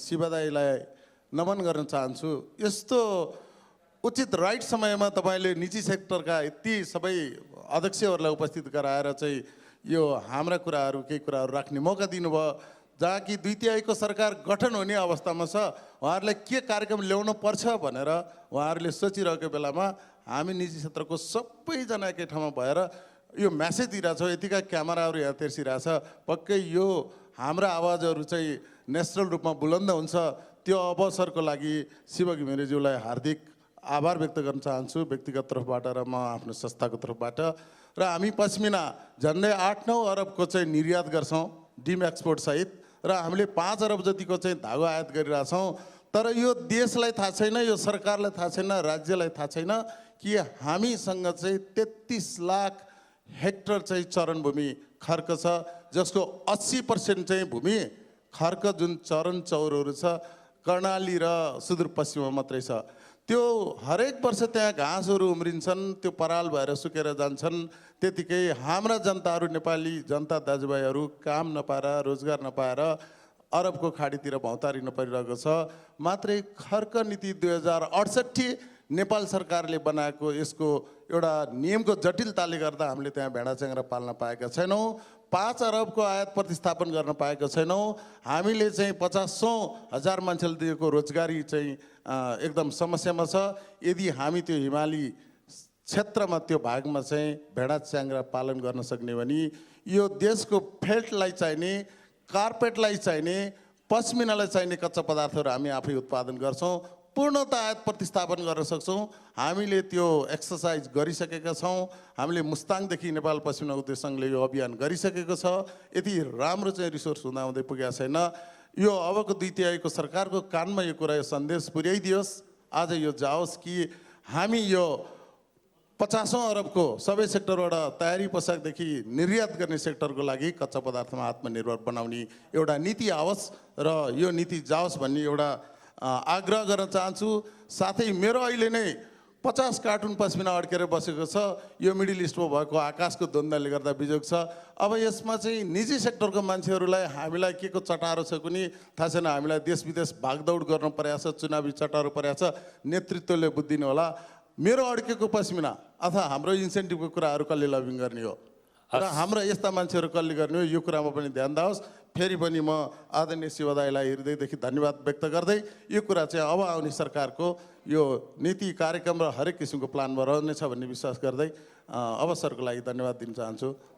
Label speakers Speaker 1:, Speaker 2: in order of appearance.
Speaker 1: शिवा दाईलाई नमन गर्न चाहन्छु। यस्तो उचित राइट समयमा तपाईँले निजी सेक्टरका यति सबै अध्यक्षहरूलाई उपस्थित गराएर चाहिँ यो हाम्रा कुराहरू केही कुराहरू राख्ने मौका दिनुभयो। जहाँ कि 2/3 सरकार गठन हुने अवस्थामा छ, उहाँहरूलाई के कार्यक्रम ल्याउनु पर्छ भनेर उहाँहरूले सोचिरहेको बेलामा हामी निजी क्षेत्रको सबैजना एकै ठाउँमा भएर यो म्यासेज दिइरहेछौँ। यतिका क्यामेराहरू यहाँ तेर्सिरहेछ, पक्कै यो हाम्रा आवाजहरू चाहिँ नेसनल रूपमा बुलन्द हुन्छ। त्यो अवसरको लागि शिव घिमिरेज्यूलाई हार्दिक आभार व्यक्त गर्न चाहन्छु व्यक्तिगत तर्फबाट र म आफ्नो संस्थाको तर्फबाट। र हामी पश्मिना झन्डै 8-9 अरबको चाहिँ निर्यात गर्छौँ डिम एक्सपोर्ट सहित, र हामीले 5 अरब जतिको चाहिँ धागो आयात गरिरहेछौँ। तर यो देशलाई थाहा छैन, यो सरकारलाई थाहा छैन, राज्यलाई थाहा छैन कि हामीसँग चाहिँ 33 लाख हेक्टर चाहिँ चरण भूमि खर्क छ, जसको 80% चाहिँ भूमि खर्क जुन चरण चौरहरू छ कर्णाली र सुदूरपश्चिममा मात्रै छ। त्यो हरेक वर्ष त्यहाँ घाँसहरू उम्रिन्छन्, त्यो पराल भएर सुकेर जान्छन्। त्यतिकै हाम्रा जनताहरू, नेपाली जनता दाजुभाइहरू काम नपाएर, रोजगार नपाएर अरबको खाडीतिर भौतारिन परिरहेको छ। मात्रै खर्क नीति 2068 नेपाल सरकारले बनाएको यसको एउटा नियमको जटिलताले गर्दा हामीले त्यहाँ भेडा च्याङ्ग्रा पाल्न पाएका छैनौँ। 5 अरबको आयात प्रतिस्थापन गर्न पाएका छैनौँ। हामीले चाहिँ 50,000 मान्छेले दिएको रोजगारी चाहिँ एकदम समस्यामा छ। यदि हामी त्यो हिमाली क्षेत्रमा त्यो भागमा चाहिँ भेडा च्याङ्ग्रा पालन गर्न सक्ने भने यो देशको फेल्टलाई चाहिने, कार्पेटलाई चाहिने, पश्मिनालाई चाहिने कच्चा पदार्थहरू हामी आफै उत्पादन गर्छौँ। पूर्णतः आयात प्रतिस्थापन गर्न सक्छौँ। हामीले त्यो एक्सर्साइज गरिसकेका छौँ। हामीले मुस्ताङदेखि नेपाल पश्मिना उद्योग सङ्घले यो अभियान गरिसकेको छ। यति राम्रो चाहिँ रिसोर्स हुँदाहुँदै पुगेको छैन। यो अबको 2/3 सरकारको कानमा यो कुरा, यो सन्देश पुर्याइदियोस्। आज यो जाओस् कि हामी यो 50 अरबको सबै सेक्टरबाट तयारी पोसाकदेखि निर्यात गर्ने सेक्टरको लागि कच्चा पदार्थमा आत्मनिर्भर बनाउने एउटा नीति आओस् र यो नीति जाओस् भन्ने एउटा आग्रह गर्न चाहन्छु। साथै मेरो अहिले नै 50 कार्टुन पश्मिना अड्केर बसेको छ। यो मिडल इस्टमा भएको आकाशको द्वन्द्वले गर्दा बिजोग छ। अब यसमा चाहिँ निजी सेक्टरको मान्छेहरूलाई हामीलाई के को चटारो छ कुनै थाहा छैन। हामीलाई देश विदेश भागदौड गर्न परेको छ, चुनावी चटारो परेको छ। नेतृत्वले बुझिदिनु होला। मेरो अड्केको पश्मिना अथवा हाम्रो इन्सेन्टिभको कुराहरू कसले लबिङ गर्ने हो र हाम्रा यस्ता मान्छेहरू कसले गर्ने हो, यो कुरामा पनि ध्यान दिओस्। फेरि पनि म आदरणीय शिव दाईलाई हृदयदेखि धन्यवाद व्यक्त गर्दै यो कुरा चाहिँ अब आउने सरकारको यो नीति कार्यक्रम र हरेक किसिमको प्लानमा रहनेछ भन्ने विश्वास गर्दै अवसरको लागि धन्यवाद दिन चाहन्छु।